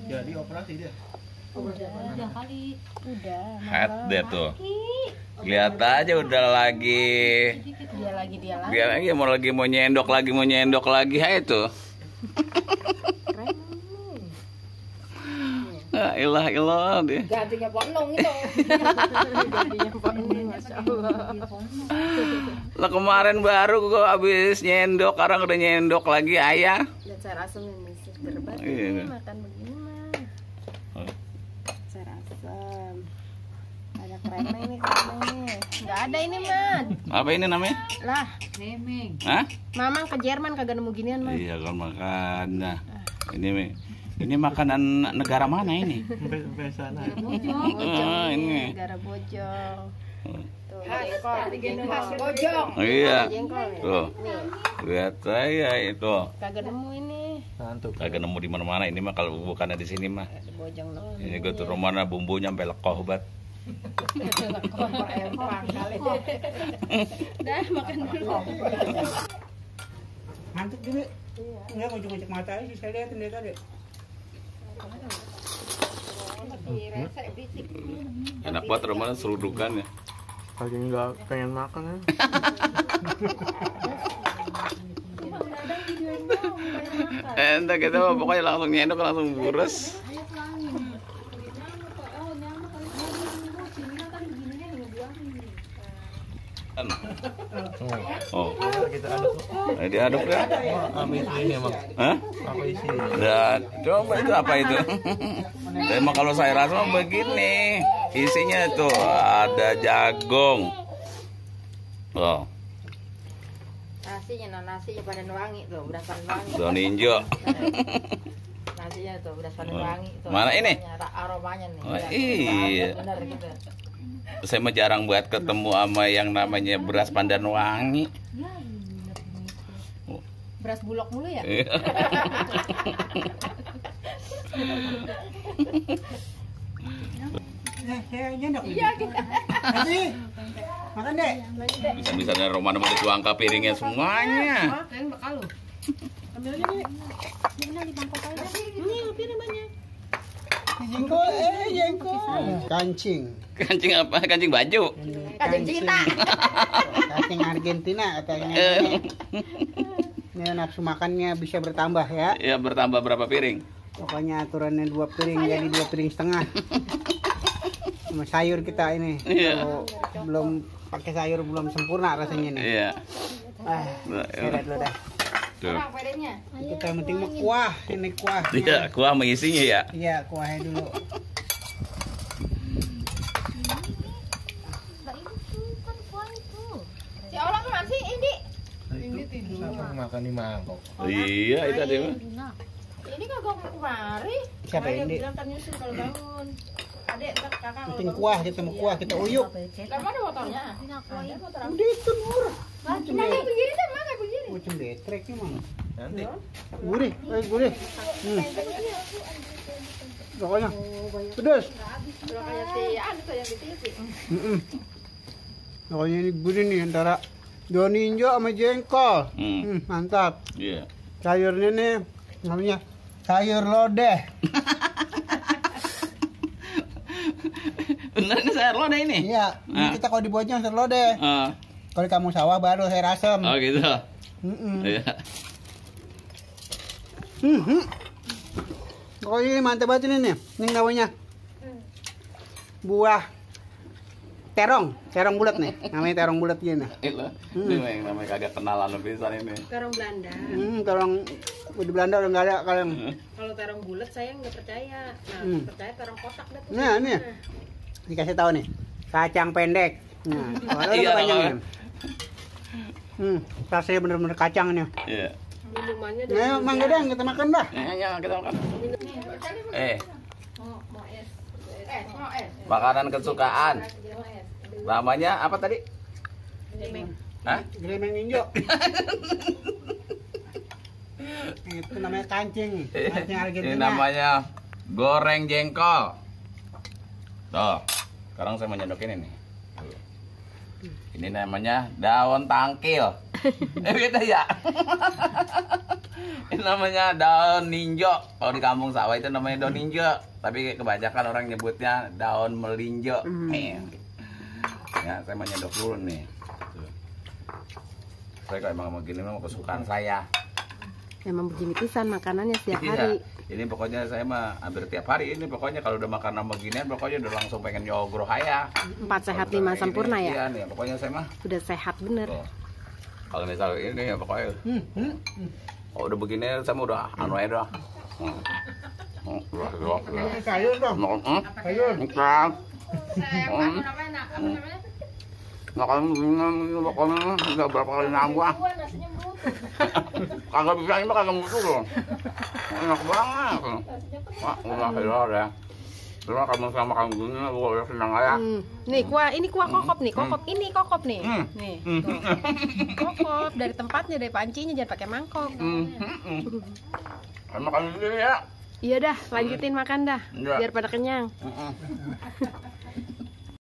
Jadi operasi dia. Udah kali. Udah. Head deh tuh. Lihat aja udah lagi. Dia lagi mau nyendok lagi. Hai tuh. Ilah dia. Gantinya ponong itu. Gantinya ponong, Masya Allah. Lah kemarin baru gua habis nyendok, sekarang udah nyendok lagi ayah. Lihat sayur asem ini seger banget. Iya. Makan begini mah. Sayur asem. Ada kremeng nih. Nggak ada ini mah. Apa ini namanya? Lah, kremeng. Hah? Mamang ke Jerman kagak nemu ginian mah. Iya kan makan. Nah, ini makanan negara mana ini? Sampai sana. Ah, ini. Negara Bojong. Tuh, Bojong. Iya. Tuh. Lihat saya itu. Kagak nemu ini. Ngantuk. Kagak nemu di mana-mana. Ini mah kalau bukannya di sini mah. Bojong doang. Ini gue tuh rumahnya bumbunya sampai lekoh banget. Dah makan dulu. Ngantuk gini. Enggak ngocok-ngocok mata aja saya liatin dia tadi. Enak banget rumahnya serudukan ya. Lagi nggak pengen makan ya. Entah kita mah pokoknya langsung nyendok langsung buras. Oh, Kita aduk. diaduk ya? Amin ini emang. Hah? Apa isi? Dan coba itu apa itu? Emang kalau saya rasa begini, isinya tuh ada jagung. Oh, Nasinya pada wangi tuh, beras panen wangi. daun hijau. Nasinya tuh beras panen wangi tuh. Mana ini? Aromanya nih. Oh, iya. Benar gitu. Saya mah jarang buat ketemu sama yang namanya beras pandan wangi. Beras bulog mulu ya? Saya nyendok. Iya kita. Nanti makan deh. Bisa-bisanya Romana mau dituang ke piringnya semuanya. Kalian bakal lu. Ambil aja nih. Ini di mangkok aja. Ini piring banyak. Jengkol. Kancing. Kancing apa? Kancing baju. Kancing cinta. Kancing Argentina katanya. Ini nafsu makannya bisa bertambah ya. Ya bertambah berapa piring? Pokoknya aturannya 2 piring jadi 2 piring setengah. Sama sayur kita ini. Iya. Kalau belum pakai sayur belum sempurna rasanya nih. Iya. Saya lihat dulu dah. Tuh. Kita yang penting mah kuah, ini kuah. Iya, kuah mengisinya ya. Iya, kuahnya dulu. Si orang kemana sih Indi? Ini tidur. Makan di mangkok. Iya, itu ada. Ini kagak mau kemari. Siapa ini? Bilang kan nyusul kalau bangun. Adek, ntar kakak Penting kuah, kita mau kuah, kita uyuk. Lah mana motornya? Ada motor apa? Udah itu mur. Kayak begini tuh, mah kayak begini. Macam betrek emang. Nanti. Gurih, gurih. Pokoknya pedas. Kalau kayak si anu tuh yang di TV. Pokoknya ini gurih nih antara daun hijau sama jengkol. Mantap. Iya. Sayurnya nih namanya sayur lodeh. Bener ini sayur lodeh ini? Iya, ini kita kalau di Bojong sayur lodeh. Kalau di kampung sawah baru sayur asem. Oh gitu. Iya. Pokoknya ini mantap banget ini nih. Ini namanya buah terong bulat nih. Namanya terong bulat gini. Ini yang namanya kagak kenalan pisan ini. Terong Belanda. Terong di Belanda udah nggak ada kalian. Kalau terong bulat saya nggak percaya. Nah, percaya terong kotak dah. Nah, nih. Dikasih tahu nih. Kacang pendek. Nah, kalau Iya, udah panjang nih. Rasanya bener-bener kacang nih. Iya. Minumannya Nah, mangga dong kita makan dah. Ya, kita makan. mau es. Mau es. Makanan kesukaan. Namanya apa tadi? Gremeng. Hah? Gremeng hijau. Itu namanya kancing. Kancing Argentina. Ini namanya goreng jengkol. Tuh, sekarang saya mau nyendokin ini. Ini namanya daun tangkil. Gitu ya. Ini namanya daun ninjo. Kalau di kampung sawah itu namanya daun ninjo. Tapi kebanyakan orang nyebutnya daun melinjo. Ya, saya mau nyedok dulu nih. Saya kalau emang begini memang kesukaan saya. Emang begini pisan makanannya setiap hari. Ini pokoknya saya mah hampir tiap hari ini pokoknya kalau udah makan beginian pokoknya udah langsung pengen nyogro haya. 4 sehat 5 sempurna ya. Iya nih, pokoknya saya mah Udah sehat bener. tuh. Kalau misal ini ya pokoknya kalau udah begini saya mah udah anu aja dah. Sayur dong. Sayur. Makan begini pokoknya nggak berapa kali nambah. Kagak bisa ini mah kagak butuh loh. Enak banget. Wah, udah ya. Terus kamu sama makan gini, gue senang aja. Nih ini kuah kokop nih, kokop nih. Nih, tuh. Kokop dari tempatnya, dari pancinya, jangan pakai mangkok. Makan gini ya. Iya dah, lanjutin makan dah, Iya. biar pada kenyang.